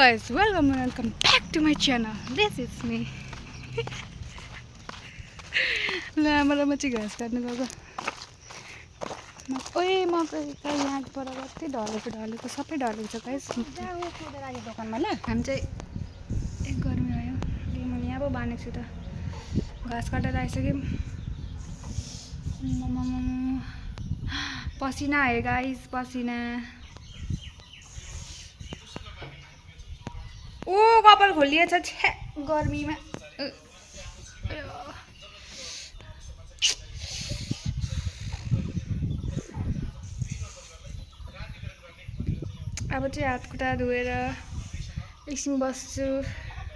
guys, welcome and welcome back to my channel. This is me. मलाई म चाहिँ घाँस काट्नु गएको ओए मकै यहाँबाट कति ढलेको सबै ढलेको छ गाइस दोकानमा ल हामी चाहिँ एक गर्मी आयो मैले यहाँ पो बानेको छु त घाँस काटेर आइसक्यौँ पसिना आयो गाइस पसिना ओ कपाल खोलिएछ छे गर्मीमा अब चाहिँ हात खुट्टा धोएर एकछिन बस्छु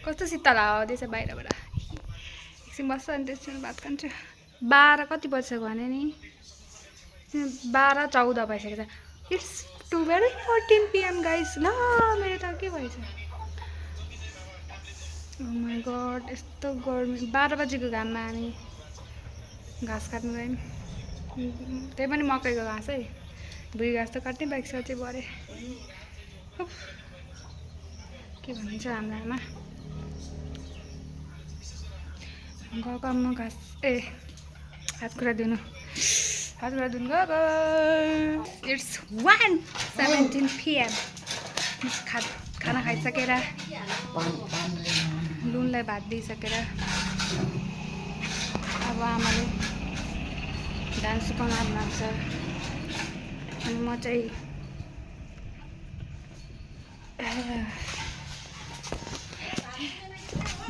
कस्तो शीतल हावा आउँदैछ बाहिरबाट एकछिन बस्छु अनि त्यसपछि भात खान्छु 12 कति बजिसक्यो भने नि 12:14 भइसकेछ इट्स 12:14 PM गाइस ल मेरो त के भएछ ओ माय गॉड यस्तो गर्मी 12 बजेको घाममा हामी घाँस काट्नु गयौँ त्यही पनि मकैको घाँस है भुइँ घाँस त काट्नै बाइक छ चाहिँ भरे के भन्छ हाम्रो आमा गएको म घाँस ए हात खुट्टा धुनु गएको इट्स 1:17 PM खाना खाइसकेर लुनलाई भात दिइसकेर अब आमाले धान सुकाउन आउनुभएको छ अनि म चाहिँ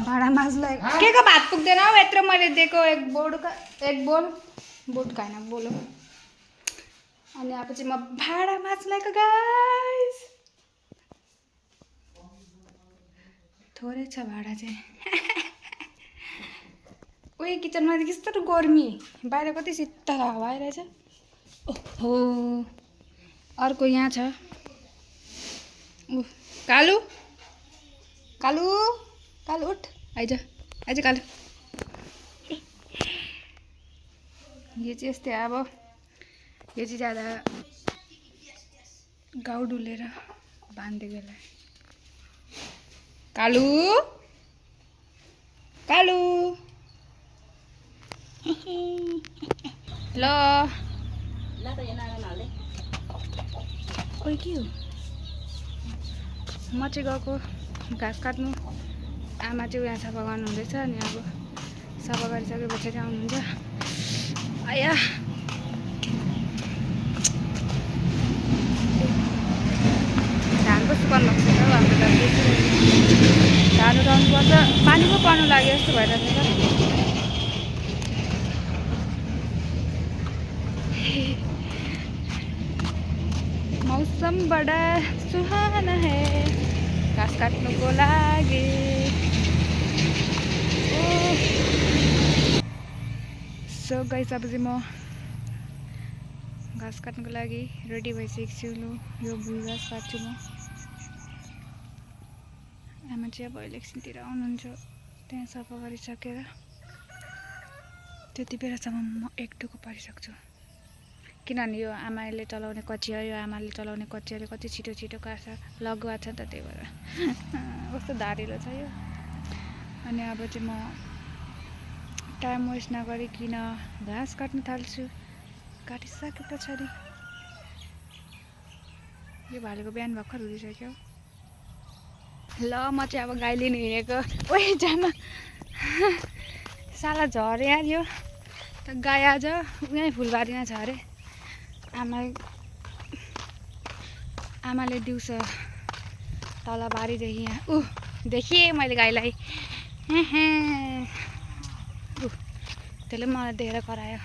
भाँडा माझ्लाई के को भात पुग्दैन हौ यत्रो मैले दिएको एक बोल खाएन बोलो अनि अब चाहिँ म भाँडा माझ्लाको गाइस थोरै छ भाँडा चाहिँ उयो किचनमा चाहिँ कस्तो गर्मी बाहिर कति शीतल हावा आइरहेछ ओहो अर्को यहाँ छ कालु कालु कालु उठ आइज कालु यो चाहिँ यस्तै अब यो चाहिँ ज्यादा गाउँ डुलेर बाँधिदिएको यसलाई कालु कालु ल ओइ के हो म चाहिँ गएको घाँस काट्नु आमा चाहिँ यहाँ सफा गर्नु हुँदैछ अनि अब सफा गरिसकेपछि चाहिँ आउनुहुन्छ आया धानको सुकाउनु भएको छ हाम्रो धान उठाउनुपर्छ पानी पो पर्नु लाग्यो जस्तो भइरहेको छ मौसम बडा सुहाना है घाँस काट्नुको लागि सो गाइस अब चाहिँ म घाँस काट्नुको लागि रेडी भइसकेको छु लु यो भुइँ घाँस काट्छु म आमा चाहिँ अब इलेक्सनतिर आउनुहुन्छ त्यहाँ सफा गरिसकेर त्यति बेलासम्म म एक टुको पारिसक्छु किनभने यो आमाले चलाउने कचिया यो आमाले चलाउने कचियाले कति छिटो छिटो काट्छ लगुवा छ त त्यही भएर कस्तो धारिलो छ यो अनि अब चाहिँ म टाइम वेस्ट नगरिकन घाँस काट्न थाल्छु काटिसके पछाडि यो भालेको बिहान भर्खर हुँदिसक्यो ल म चाहिँ अब गाई लिनु हिँडेको ओए जामा साला झऱ्यो यार यो त गाई आज उहीँ फुलबारीमा छ अरे आमाले दिउँसो तल बारीदेखि यहाँ देखिएँ मैले गाईलाई त्यसले मलाई देखेर करायो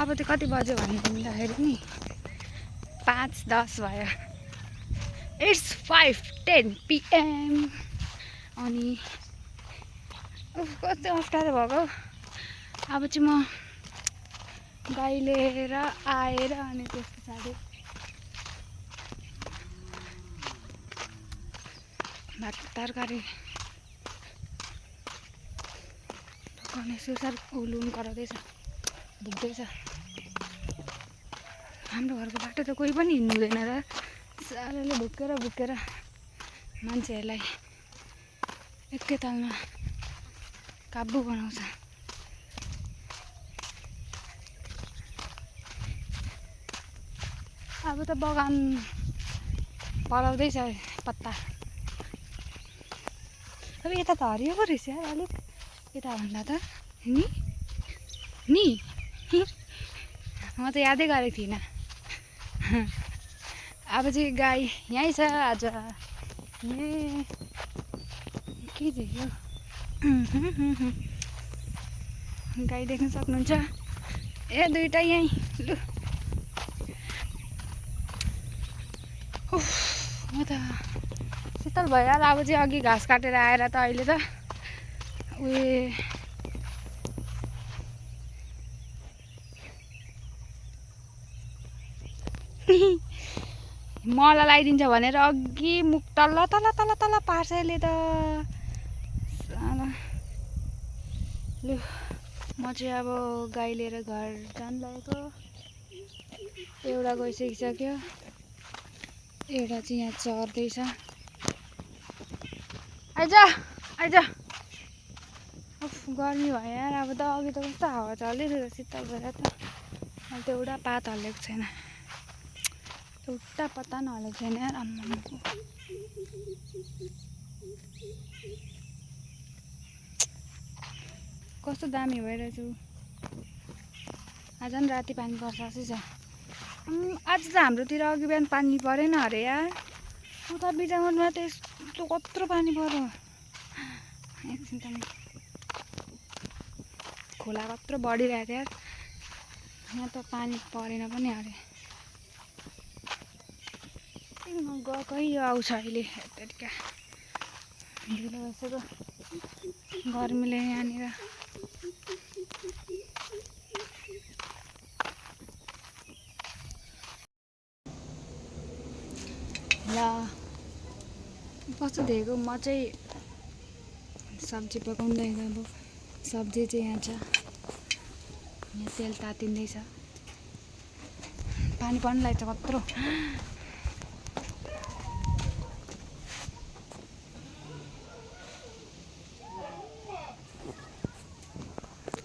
अब चाहिँ कति बज्यो भन्दाखेरि नि 5:10 भयो इट्स 5:10 PM अनि कस्तो अप्ठ्यारो भएको अब चाहिँ म गाई लिएर आएर अनि त्यस पछाडि भात तरकारी पकाउने सुसार लुन कराउँदैछ भुक्दैछ हाम्रो घरको बाटो त कोही पनि हिँड्नु हुँदैन र सालले भुकेर मान्छेहरूलाई एकैतालमा काबु बनाउँछ। अब त बगान पलाउँदैछ पत्ता। अब यता त हरियो पो रहेछ यार अलिक यता भन्दा त नि म त यादै गरेको थिइनँ। अब चाहिँ गाई यहीँ छ आज। ए के देख्यो गाई देख्न सक्नुहुन्छ? ए दुईटा यहीँ लु म त शीतल भयो। अब चाहिँ अघि घाँस काटेर आएर त अहिले त उयो मल लगाइदिन्छ भनेर अघि मुख तल्ल पार्छ यसले त। लु म चाहिँ अब गाई लिएर घर जान लागेको। एउटा गइसकिसक्यो, एउटा चाहिँ यहाँ चर्दैछ। आइज गर्मी भयो यार। अब त अघि त कस्तो हावा चलिरहेको शीतल भएर त अहिले त एउटा पात हल्लेको छैन, एउटा पत्ता नहलेको छैन यार। आम्मा कस्तो दामी भइरहेछ। आज पनि राति पानी पर्छ जस्तै छ। आज त हाम्रोतिर अघि बिहान पानी परेन अरे यार। उता बिजामनमा त यस्तो कत्रो पानी पर्यो एकछिन त। खोला कत्रो बढिरहेको थियो यार। यहाँ त पानी परेन पनि अरे। गएकै यो आउँछ अहिले यताटिका ढिलो बसेको गर्मीले यहाँनिर। ल कस्तो देखेको। म चाहिँ सब्जी पकाउँदैन। अब सब्जी चाहिँ यहाँ छ, यहाँ तेल तातिँदैछ। पानी पर्न लाग्छ कत्रो।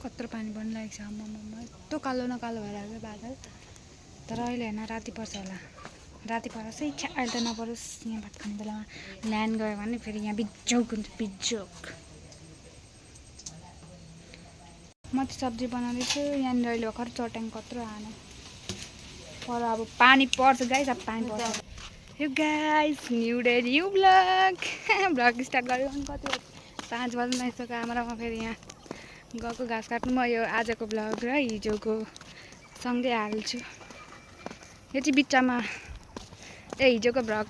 कत्रो पानी पर्न लागेको छ। आम्मामा यस्तो कालो न कालो भएर आएको बादल। तर अहिले होइन राति पर्छ होला। राति परोस् है। इच्छा अहिले त नपरोस्। यहाँ भात खाने बेलामा ल्यान्ड गयो भने फेरि यहाँ बिजोक हुन्छ बिजोक। म चाहिँ सब्जी बनाउँदैछु यहाँनिर। अहिले भर्खर चट्याङ कत्रो आएन पर अब पानी पर्छ गाइस। अब पानी पर्छ। Yo guys new day new vlog start गरेको पनि कति 5 बज्न आइसक्यो। आमामा फेरि यहाँ गएको घाँस काट्नु। म यो आजको भ्लग र हिजोको सँगै हाल्छु। यो चाहिँ बिचमा हिजोको भ्लग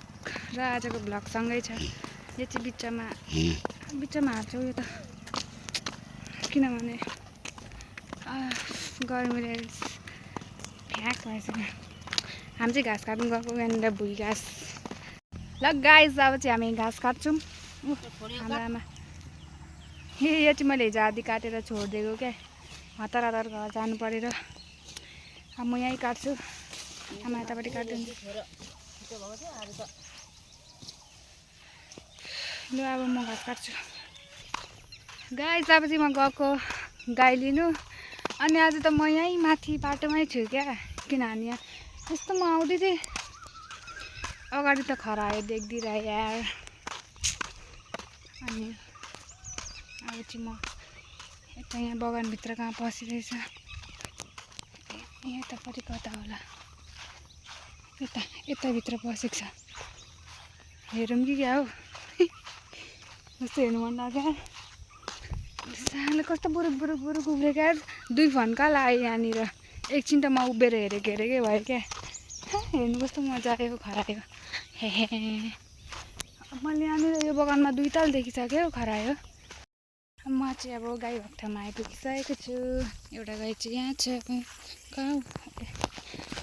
र आजको भ्लग सँगै छ। यो चाहिँ बिचमा हाल्छु। यो त किनभने गर्मीले फ्याक भइसक्यो। हामी चाहिँ घाँस काट्नु गएको यहाँनिर भुइँ घाँस। ल गाइस अब चाहिँ हामी घाँस काट्छौँ। हाम्रो आमा यो चाहिँ मैले हिजो आधी काटेर छोडिदिएको क्या। हतार घर जानु परेर अब म यहीँ काट्छु। आमा यतापट्टि काटिदिन्छ। ल अब म घाँस काट्छु गाइस। अब चाहिँ म गएको गाई लिनु। अनि आज त म यहीँ माथि बाटोमै छु क्या। किनभने यहाँ यस्तो म आउँदै थिएँ अगाडि त खरायो देख्दिरहे यार। अनि अब चाहिँ म यता यहाँ बगानभित्र कहाँ पसिरहेछ। यतापट्टि कता होला। यताभित्र पसेको छ। हेरौँ कि क्या हो। कस्तो हेर्नु मन लाग्यो यार। साले कस्तो बुरुक उब्रेको यार। 2 फन्का लाग्यो यहाँनिर। एकछिन त म उभिएर हेरेकै भयो क्या। हेर्नु कस्तो मजा आयो खरायो। हे मैले यहाँनिर यो बगानमा 2 ताल देखिसक्यो खरायो। म चाहिँ अब गाई भएको ठाउँमा आइपुगिसकेको छु। एउटा गाई चाहिँ यहाँ छ। कहाँ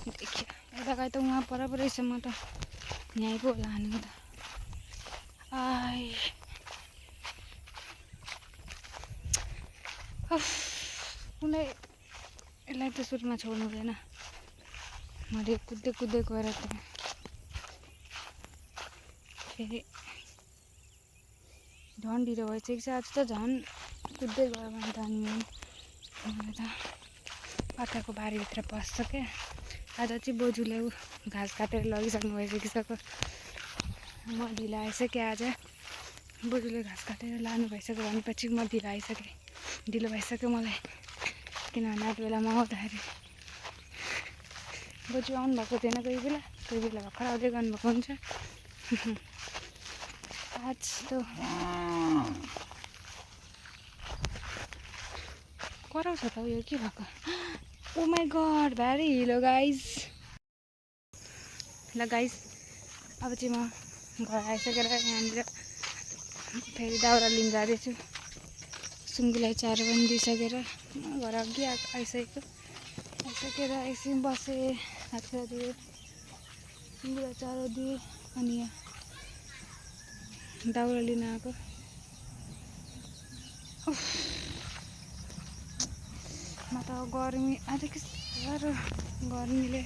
देखियो। एउटा गाई त उहाँ पर पो रहेछ। म त यहीँ पो होला हानेको त। कुनै यसलाई त सुरुमा छोड्नु हुँदैन। मैले कुद्दै कुद्दै गएर फेरि झन् ढिलो भइसकेको छ। आज त झन् कुद्दै गयो भने त अनि मलाई त अटाको बारीभित्र पस्छ क्या। आज चाहिँ बोजूले घाँस काटेर लगिसक्नु भइसकिसक्यो। म ढिलो आइसकेँ आज। बोजूले घाँस काटेर लानु भइसक्यो भनेपछि म ढिलो भइसक्यो मलाई। किनभने आठ बेलामा आउँदाखेरि बोजू आउनु भएको थिएन। कोही बेला भर्खर आउँदै गर्नुभएको हुन्छ। आज त कराउँछ त उयो के भएको। ओ माई गड भेरी हिलो गाइज। ल गाइज अब चाहिँ म घर आइसकेर यहाँनिर फेरि दाउरा लिन जाँदैछु। सुँगुरलाई चारो पनि दिइसकेर घर अघि आइसकेर एकछिन बसेँ, हातखुट्टा धुएँ, सुँगुरलाई चारो दिएँ अनि यहाँ दाउरा लिन आएको। म त गर्मी आज के साह्रो गर्मीले